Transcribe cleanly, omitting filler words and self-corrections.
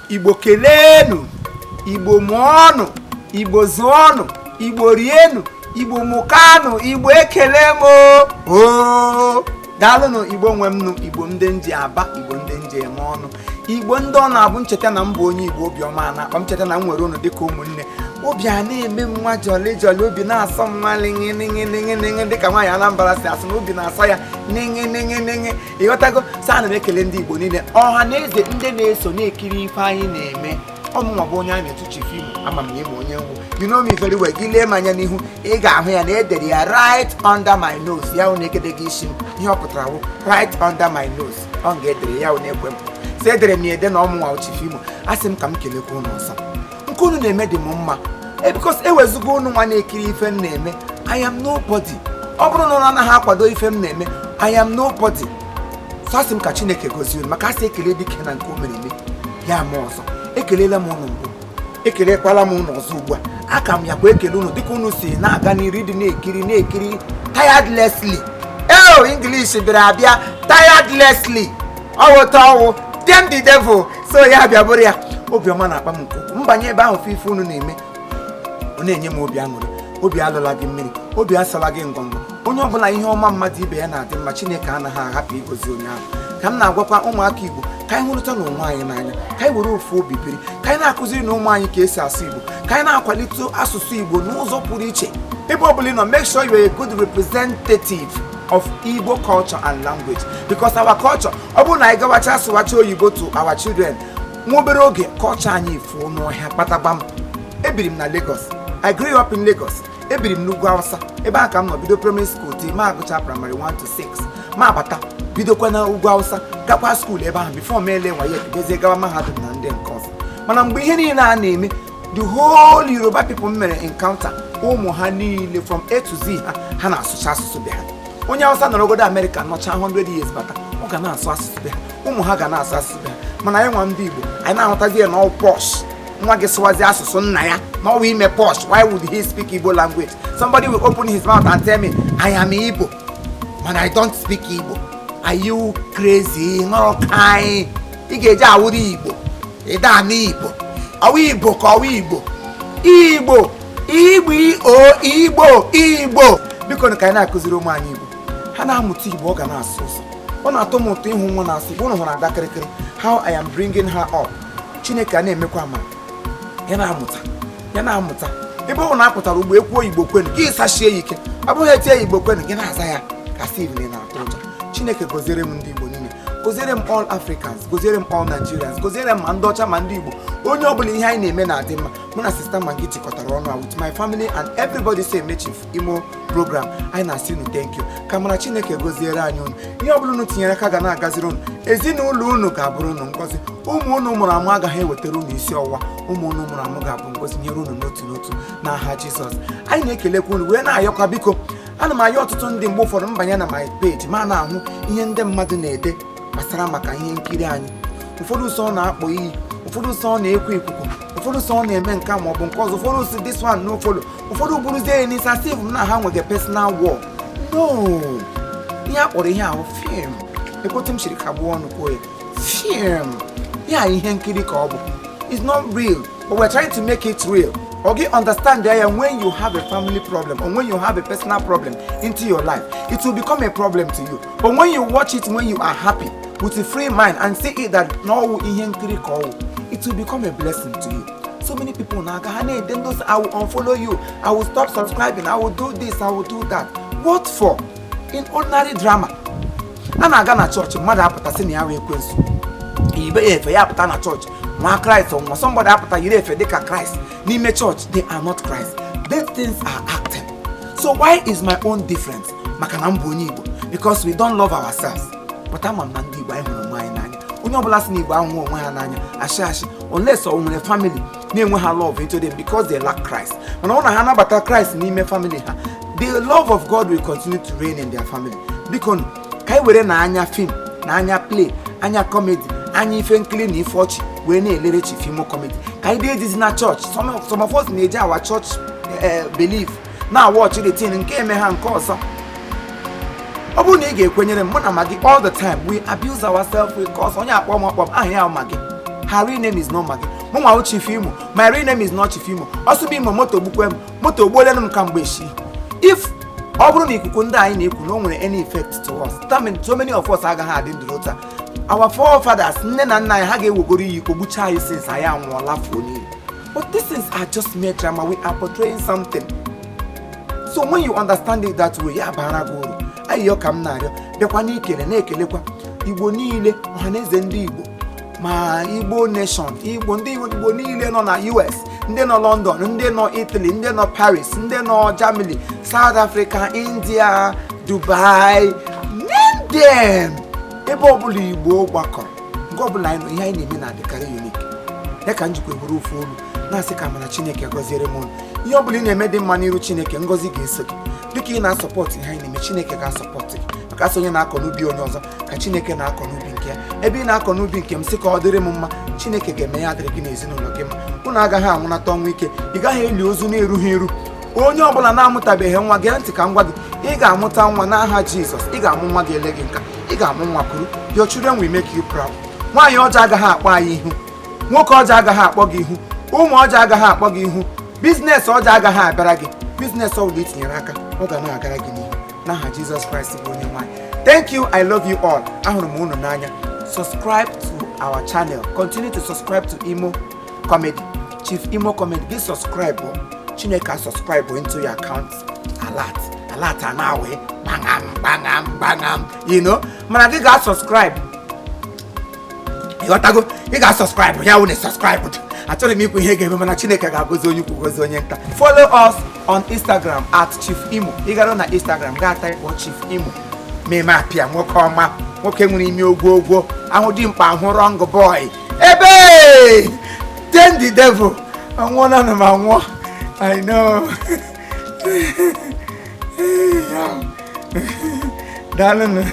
Igbo keleenụ, Igbo mụọnụ, Igbo zụọnụ, Igbo rienụ, Igbo mụkanụ, Igbo ekele m oo. Daalụnụ, Igbo nwe m nụ, Igbo ndị nji aba, Igbo ndị nji eme ọnụ, Igbo ndị ọ na-abụ ncheta na m bụ onye Igbo, obiọma na-akpa m, cheta na m nwere unu dịka ụmụnne. Obi a na-eme m nwa jolly jolly, obi na-asọ m nwa lịghị lịghị lịghị lịghị, dịka nwaanyị Anambra si asị na obi na-asọ ya nịghị nịghị nịghị. Ịghọtago? Sa ana m ekele ndị Igbo niile, ọha na eze, ndị na-eso na-ekiri ife anyị na-eme. Ọmụnwa bụ onye a na-etu Chief Imo. Ama m na ịma onye ngwụ. You know me very well. Gị lee m anya n'ihu, ị ga-ahụ ya na edere ya "right under my nose". Ya hụ na egede gị isi m, ihe ọ pụtara wụ "right under my nose". Ọ ga-edere ya hụ na-ekwe m si edere m ya ede na ọmụnwa Chief Imo. A sị m ka m kelekwa unu ọzọ. Nke unu na-eme dị m mma, because ewezuga unu nwa na-ekiri ife m na-eme, I am nobody. Ọ bụrụ na unu anaghị akwado ife m na-eme, I am nobody. So asị m ka Chineke gozie unu, maka asị ekele dike na nke o mere eme ya ma ọzọ. Ekelela m unu mbụ, ekelekwala m unu ọzọ ugbu a. Aka m yakwa ekele unu dịka unu si na-aga n'iru ịdị na-ekiri na-ekiri tirelessly. Eo, English bịara abịa, tirelessly, ọwụta ọwụ dem the devil. So ya bịa bụrụ ya, obiọma na-akpa m nke ukwuu. Mbanye ebe ahụ, fụ ife unu na-eme, ọ na-enye m obi aṅụrị. Obi alụla gị mmiri, obi asala gị ngọngọ. Onye ọbụla ihe ọma mmadụ ibe ya na-adị mma, Chineke anaghị ahapụ ịgọzi onye ahụ. Ka m na-agwakwa ụmụaka Igbo, ka anyị hụrụta na onwe anyị n'anya, ka anyị were ofu obi biri, ka anyị na-akụziri na ụmụ anyị ka esi asụ Igbo, ka anyị na-akwalite asụsụ Igbo n'ụzọ pụrụ iche. Ebe ọ bụla ị nọ, make sure you are a good representative of Igbo culture and language, because our culture, ọ bụrụ na anyị gawacha asụwacha oyibo to our children, nwa obere oge culture anyị fuo n'ọhịa kpatakpam. Ebiri m na Lagos. I grew up in Lagos. Ebiri m n'ugwu Awụsa. Ebe a ka m nọ bido primary school till ma agụcha primary 1 to 6, ma abata bidokwa na ugwu Awụsa, gakwa school ebe ahụ before m ele WAEC, jezie gawa mahadum na ndị nke ọzọ. Mana mgbe ihe niile a na-eme, the whole Yoruba people m mere encounter, ụmụ ha niile from A to Z, ha na-asụcha asụsụ be ha. Onye Awụsa nọrọgodo Amerịka nọcha 100 years bata, ọ ga na-asụ asụsụ be ha, ụmụ ha ga na-asụ asụsụ be ha. Mana anyị nwa ndị Igbo, anyị na-ahụtazi ya na ọ posh nwa gị sụwazi asụsụ nna ya na ọwa ime posh. Why would he speak Igbo language? Somebody will open his mouth and tell me, "I am Igbo, but I don't speak Igbo." Are you crazy? Ṅụrụ ka anyị ị ga-eji awụrụ Igbo ịda anụ Igbo, ọwa Igbo ka ọwa Igbo, Igbo, Igbo, o Igbo, Igbo. Biko, ka anyị na-akụziri ụmụ anyị Igbo, ha na-amụta Igbo, ọ ga na-asụ ụsọ. Ọ na-atọ m ụtọ ịhụ nwa na-asụ Igbo. Ụnụ hụrụ Ada Kịrịkịrị, how I am bringing her up. Chineke a na-emekwa amara, ya na-amụta, ya na-amụta. Ebe ọ na-apụtara ugbo ekwuo "Igbo kwenu", gị sachie ya ike. Ọ bụghị etie "Igbo kwenu", gị na-aza ya ka Steve na-atụ ụjọ. Chineke goziere m ndị Igbo niile, goziere m all Africans, goziere m all Nigerians, goziere m ma ndị ọcha ma ndị Igbo, onye ọbụla ihe anyị na-eme na-adị mma. Mụ na Sister Maggi jikọtara ọnụ a with my family and everybody say eme Chief Imo program. Anyị na-asị unu thank you. Ka mara Chineke goziere anyị unu. Ihe ọbụla unu tinyere aka ga na-agaziri unu. Ezinụlọ unu ga-abụrụ unu ngọzi. Ụmụ unu mụrụ amụ agaghị ewetara unu isi ọwụwa. Ụmụ unu mụrụ amụ ga-abụ ngọzi nyere unu n'otu n'otu n'aha Jizọs. Anyị na-ekelekwa unu wee na-ayọkwa. Biko, ana m ayọ ọtụtụ ndị. Mgbe ụfọdụ mbanye na my page, ma na-ahụ ihe ndị mmadụ na-ede gbasara maka ihe nkiri anyị. Ụfọdụ sọ ọ na-akpọ iyi, ụfọdụ sọ ọ na-ekwo ikuku, ụfọdụ sọ ọ na-eme nke a ma ọ bụ nke ọzọ, ụfọdụ si "This one no follow", ụfọdụ buruzie ya n'isi asị m na ha nwege personal war. No, ihe a kpọrọ ihe ahụ film. Ekwetụ m siri kagbuo ọnụ kwuo ya, film ya, ihe nkiri ka ọ bụ. It's not real, but we're trying to make it real. Or gị understand ya, when you have a family problem or when you have a personal problem into your life, it will become a problem to you. But when you watch it when you are happy with a free mind and see it that n'ọwụ ihe nkiri ka ọwụ, it will become a blessing to you. So many people na-aga ha na-ede ndozi, "I will unfollow you, I will stop subscribing, I will do this, I will do that." What for? In ordinary drama a na-aga na chọọchị, mmadụ apụta sị na ya wee ekwensu, yibe ya efe, ya apụta na chọọchị nwa Kraịst nwa. Somebody apụta yiri efe dịka Kraịst n'ime chọọchị. They are not Christ. These things are acting. So why is my own different? Maka na m bụ onye Igbo? Because we don't love ourselves. But ama m na ndị Igbo, anyị hụrụ onwe anyị n'anya. Onye ọbụla sị na Igbo ahụhụ onwe ha n'anya, ashị ashị, unless ọ nwere family na-enwe ha love into them because they lack Christ. Mana ọ na ha nabata Christ n'ime family ha, the love of God will continue to reign in their family. Biko nụ, ka anyị were na anya film na anya play, anya comedy, anya ife nkiri na ife ọchị wee na-elere Chief Imo comedy. Ka anyị dị ejizi na chọọchị. Some of us na-eji our church belief na watch the thing nke eme ha nke ọzọ. Ọ bụrụ na ị ga-ekwenyere m, mụ na Maggi, all the time we abuse ourselves, we curse. Onye akpọ m, ọkpọ m aha ya Maggi. Her real name is not Maggi. Mụ nwa Chief Imo, my real name is not Chief Imo. Ọsụba Imo, moto gbukwe m, moto gbuolenu m kamgbe shi. If ọ bụrụ na ikuku ndị anyị na-ekwu na o nwere any effect to us, that means so many of us agaghị adị ndụ taa. Our forefathers, nne na nna anyị ha, ga-ewegoro iyi kpogbucha anyị since anyị anwụọla fuo niile. But these things are just mere drama. We are portraying something. So when you understand it that way, ya bara gị uru. Ayịyọ ka m na-arịọ, bịakwa n'ikele, na-ekelekwa Igbo niile, Ọhaneze ndị Igbo, ma Igbo nation, Igbo, ndị Igbo niile nọ na US, ndị nọ London, ndị nọ Italy, ndị nọ Paris, ndị nọ Germany, South Africa, India, Dubai, name them, ebe ọbụla Igbo gbakọrọ, nke ọbụla anyị nọ, ihe anyị na-eme na-adịkarị unique. Ya ka njikwa ewere ofu olu na-asị ka amara Chineke gọziere m unu. Ihe ọbụla ị na-eme dị mma n'iru Chineke, ngọzi ga-eso gị. Dịka ị na-asupport ihe anyị na-eme, Chineke ga-asupport gị, maka asị onye na-akọ n'ubi onye ọzọ ka Chineke na-akọ n'ubi nke ya. Ebe ị na-akọ n'ubi nke m, sị ka ọ dịrị m mma, Chineke ga-eme ya adịrị gị n'ezinụlọ gị mma. Unu agaghị anwụnata ọnwụ ike, ị gaghị eli ozu na-erughị eru. Onye ọbụla na-amụtabeghị nwa, gee ntị ka m gwa gị, ị ga-amụta nwa n'aha Jizọs. Ị ga-amụ nwa ga-ele gị nka, ị ga-amụ nwa kwuru. Your children will make you proud. Nwaanyị ọjọọ agaghị akpọ anyị ihu, nwoke ọjọọ agaghị akpọ gị ihu, ụmụ ọjọọ agaghị akpọ gị ihu, business ọjọọ agaghị abịara gị. Business ọbụla itinyere aka, ọ ga na-agara gị n'ihu n'aha Jizọs Kraịst bụ onye nwanyị. Thank you, I love you all. Ahụrụ m unu n'anya. Subscribe to our channel, continue to subscribe to Imo Comedy, Chief Imo Comedy. Gị subscribe, Chineke subscribe into your account, alert, alert a na-awe gbangam gbangam gbangam. Mana gị ga-subscribe, ịghọtago? Ị ga-subscribe ya wụ na subscribe. Achọrọ m ikwu ihe ga-eme, mana Chineke ga-agọzi onye ukwu, gozi onye nta. Follow us on Instagram @ChiefImo. Ị gara na Instagram, gaa type Chief Imo, meme apịa nwoke ọma, nwoke nwere imi ogwo ogwo ahụ, dị mkpa ahụ, wrong boy, ebe ten the devil anwụọla na m anwụọ. I know. Daalụnụ.